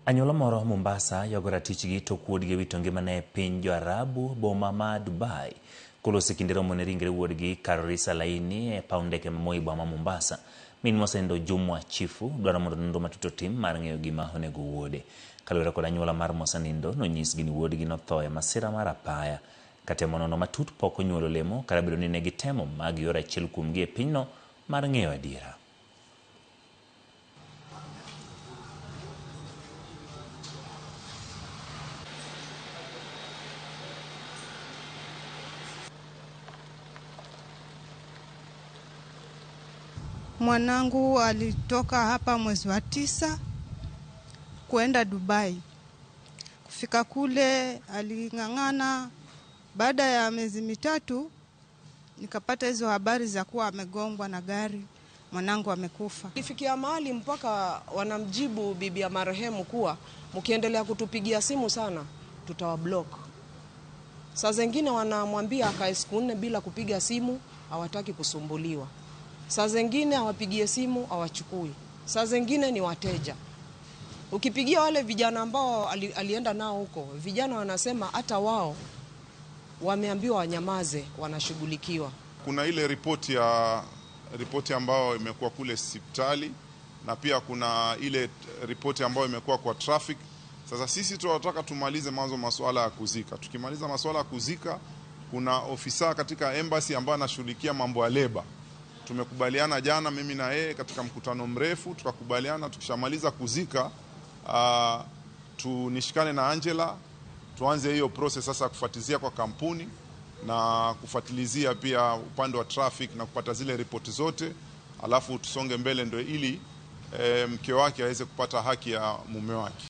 Anyuola moro Mombasa ywago ratichgi tok wuodgi owito ngimane e piny jo-Arabu boma ma Dubai. Koloso kinde romo ne ringre wuodgi kar risa laini e paw ndeke ma Moi boma ma Mombasa. Min mosenindo Jumwa Chifu dwaro mondo nonro matut otim mar ng'eyo gima onego wuode. Kaluwore kod anyuola mar mosenindo, nonyisgi ni wuodgi notho e masira mar apaya. Katemo nono matut pok onyuolo lemo kata bedo ni ne gitemo ma gioro achiel kuomgi e pinyno mar ng'eyo adiera. Mwanangu alitoka hapa mwezi wa 9 kuenda Dubai. Kufika kule aling'ang'ana. Baada ya miezi 3 nikapata hizo habari za kuwa amegongwa na gari, mwanangu amekufa. Ifikia mahali mpaka wanamjibu bibi ya marehemu kuwa mkiendelea kutupigia simu sana tutawablock. Saa zingine wanamwambia akae siku 4 bila kupiga simu, hawataki kusumbuliwa. Saa zingine hawapigie simu, hawachukui. Saa zingine ni wateja. Ukipigia wale vijana ambao alienda nao huko, vijana wanasema hata wao wameambiwa wanyamaze, wanashughulikiwa. Kuna ile ripoti ambayo imekuwa kule hospitali na pia kuna ile ripoti ambayo imekuwa kwa traffic. Sasa sisi tunataka tumalize mwanzo masuala ya kuzika. Tukimaliza masuala ya kuzika, kuna ofisa katika embassy ambaye anashughulikia mambo ya leba. Tumekubaliana jana mimi na yeye katika mkutano mrefu, tukakubaliana tukishamaliza kuzika, tunishikane na Angela tuanze hiyo process sasa kufuatilizia kwa kampuni na kufuatilizia pia upande wa traffic na kupata zile ripoti zote, alafu tusonge mbele ndio ili mke wake aweze kupata haki ya mume wake.